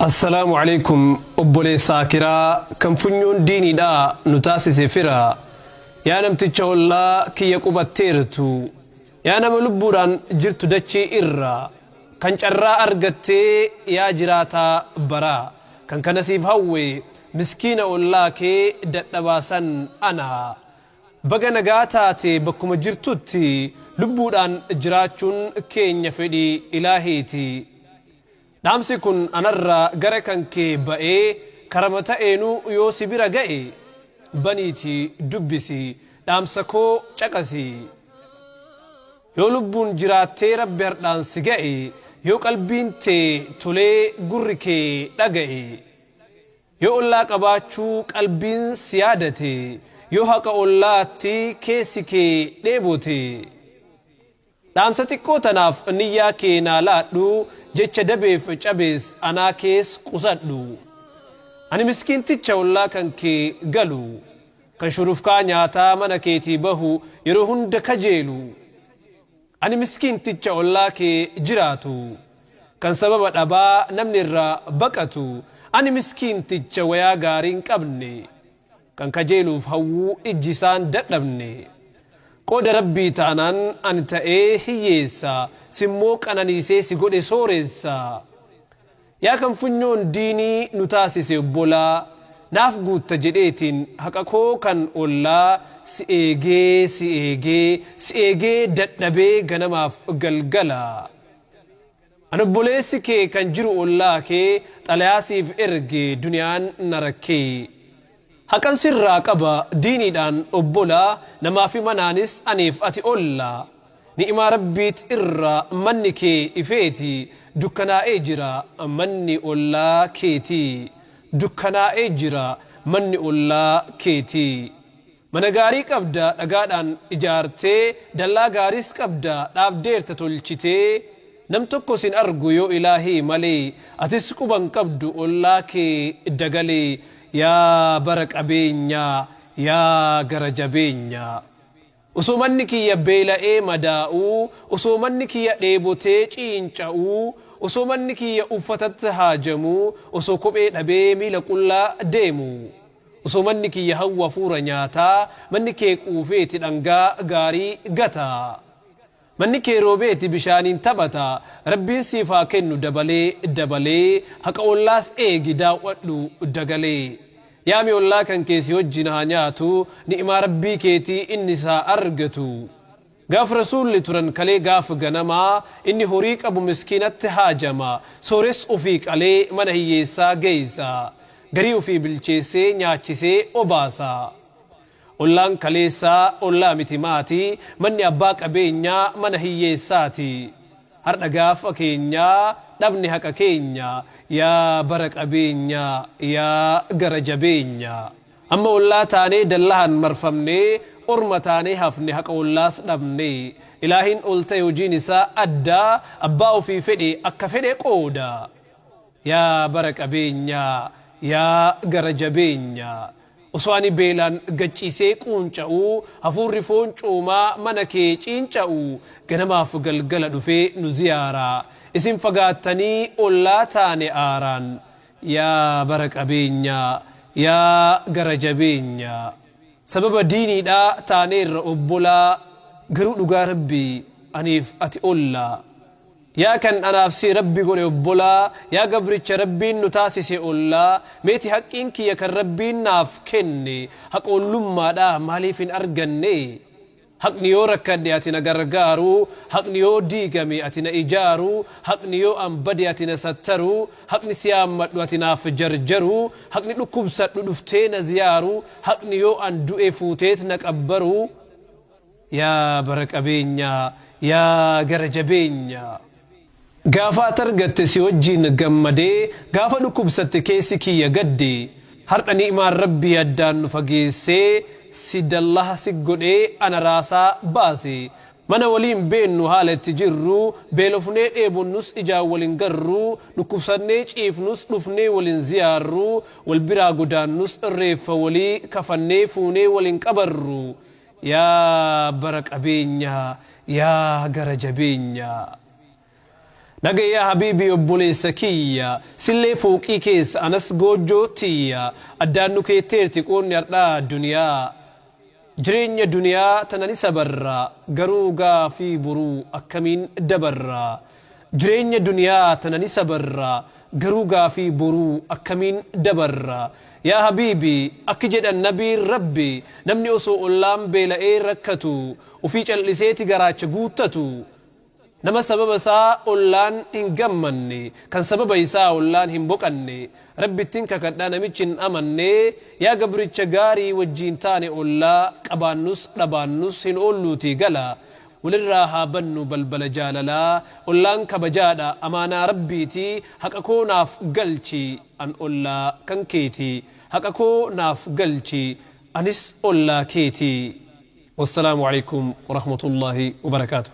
Assalaamu Aleykum Obboleessa Aakiraa Kan funyoon diiniidhaa nu taasise fira Yaa namticha ollaa kiyya qubatteertu Yaa nama lubbuudhaan jirtu dachii irra Kan carraa argattee yaa jiraataa baraa Kan kana siif hawwe miskiina ollaa kee dadhabaa san ana Baga nagaa taate bakkuma jirtutti lubbuudhaan jiraachuun keenya fedhii Ilaahiiti. Dhaamsi kun anarraa gara kan kee ba'ee karama ta'eenuu yoo si bira ga'e baniitii dubbisi dhaamsa koo caqasi. Yoo lubbuun jiraattee Rabbi hardhaan si ga'e yoo qalbiin tee tolee gurri kee dhaga'e. Yoo ollaa qabaachuu qalbiin si yaadate yoo haqa ollaatti keessi kee dheebote. Dhaamsa xiqqoo tanaaf niyyaa kee naa laadhu jecha dabeef cabees anaa kees qusadhu. Ani miskiinticha ollaa kan kee galu, kan shurufkaa nyaataa mana keetii bahu yeroo hunda kajeelu. Ani miskiinticha ollaa kee jiraatu, kan sababa dhabaa namni irraa baqatu. Ani miskiinticha wayaa gaarii hin qabne. Kan kajeeluuf hawwuu ijji isaan dadhabne. Qooda Rabbii taanaan ani ta'ee hiyyeessa, simmoo qananiisee si godhe sooressa. Yaa kan funyoon diinii nu taasise obbolaa, naaf guutta jedheetiin haqa koo kan ollaa si eegee, si eegee, si eegee dadhabee ganamaaf galgala. An obboleessi kee kan jiru ollaa kee xalayaa siif erge duniyaan na rakkee. Haqan sirraa qaba diiniidhaan obbola namaafi manaanis aniif ati olla. Ni'imaa Rabbiit irra manni kee ifeeti dukkanaa'ee jira manni ollaa keetii. Dukkanaa'ee jira manni ollaa keetii. Mana gaarii qabda dhagaadhaan ijaartee Dallaa gaariis qabda dhaabdeerta tolchitee Nam tokko sin argu yoo ilaahii malee Atis quba hin qabdu ollaa kee dagalee Yaa bara qabeenyaa yaa gara jabeenyaa Osoo manni kiyya beela'ee madaa'uu Osoo manni kiyya dheebotee ciinca'uu Osoo manni kiyya uffatatti haajamuu Osoo kophee dhabee miila qullaa deemuu. Osoo manni kiyya hawwu hafuura nyaataa, manni kee quufeeti dhangaa gaarii gata. Manni kee roobeeti bishaaniin taphata. Rabbiin siif haa kennu dabalee dabalee, haqa ollaas eegi daaw'adhu dagalee. Yaami ollaa kan kee si wajjin haa nyaatu, ni'imaa Rabbii keetii innis haa argatu. Gaaf Rasuulli turan kalee gaaf ganamaa, inni horii qabu miskiinatti haajama, sooress ufii qalee mana hiyyeessaa geeysa, garii ufii bilcheessee nyaachisee obaasa. Ollaan kaleessaa ollaa miti maati, manni abbaa qabeenyaa mana hiyyeessaati. Hardha gaafa keenyaa dhabne haqa keenya, yaa bara qabeenyaa yaa gara jabeenya. Amma ollaa taanee dallahaan marfamnee Orma taanee hafne haqa ollaas dhabne Ilaahiin ol ta'e hojiin isaa adda Abbaa ofii fedhe akka fedhe qooda Yaa bara qabeenyaa yaa gara jabeenya Osoo ani beelaan gad ciisee quunca'u Hafuurri foon coomaa mana kee ciinca'u Ganamaaf galgala dhufee nu ziyaaraa Isin fagaattanii ollaa taane aaraan Yaa bara qabeenyaa, yaa gara jabeenya. Sababa diiniidhaa taaneerra obbolaa, garuu dhugaa Rabbii aniif ati ollaa. Yaa kan anaaf si Rabbi godhe obbolaa, yaa gabricha Rabbiin nu taasise ollaa, meeti haqqiin kiyya kan Rabbiin naaf kenne, haqa ollummaadhaa maaliif hin arganne? Haqni yoo rakkadhe ati na gargaaru, haqni yoo diigame ati na ijaaru, haqni yoo an bade ati na sattaru, haqni si yaammadhu ati naaf jarjaru, haqni dhukkubsadhu dhuftee na ziyaaru, haqni yoo an du'e fuuteet na qabbaru. Yaa bara qabeenyaa, yaa gara jabeenya. Gaafa at argatte si wajjiin gammadee, gaafa dhukkubsatte keessi kiyya gadde. Hardha ni'maan Rabbii addaan nu fageessee, si dallaha si godhee ana raasaa baase. Mana waliin beennu haala itti jirru, beelofnee dheebonnus ijaan wal hin garru, dhukkubsannee ciifnus dhufnee wal hin ziyaarru, wal biraa godaannus reeffa walii kafannee fuunee wal hin qabarru. Yaa bara qabeenyaa, yaa gara jabeenyaa. Dhaga'i yaa habiibii obboleessa kiyya Sillee fooqii keessa anas goojjoo tiyya Addaan nu keetteerti qoonni hardhaa duniyaa Jireenya duniyaa tana ni sabarra Garuu gaafii boruu akkamiin dabarra Jireenya duniyaa tana ni sabarra Garuu gaafii boruu akkamiin dabarra Yaa habiibi akki jedhan nabiin rabbi Namni osoo ollaan beela'ee rakkatu Ufii cal'iseeti garaacha guuttatu Nama sababa isaa ollaan hin gammanne, kan sababa isaa ollaan hin boqanne, Rabbittin kakadha namichi hin amanne, yaa gabricha gaarii wajjiin taane ollaa, qabaannus dhabaannus hin oolluutii gala, walirraa haa bannu balbala jaalalaa, ollaan kabajaadha amaanaa Rabbiiti, haqa koo naaf galchi an ollaa kan keeti, haqa koo naaf galchi anis ollaa keeti. Wassalaamu Aleykum Warahmatullaahi Wabarakaatuh.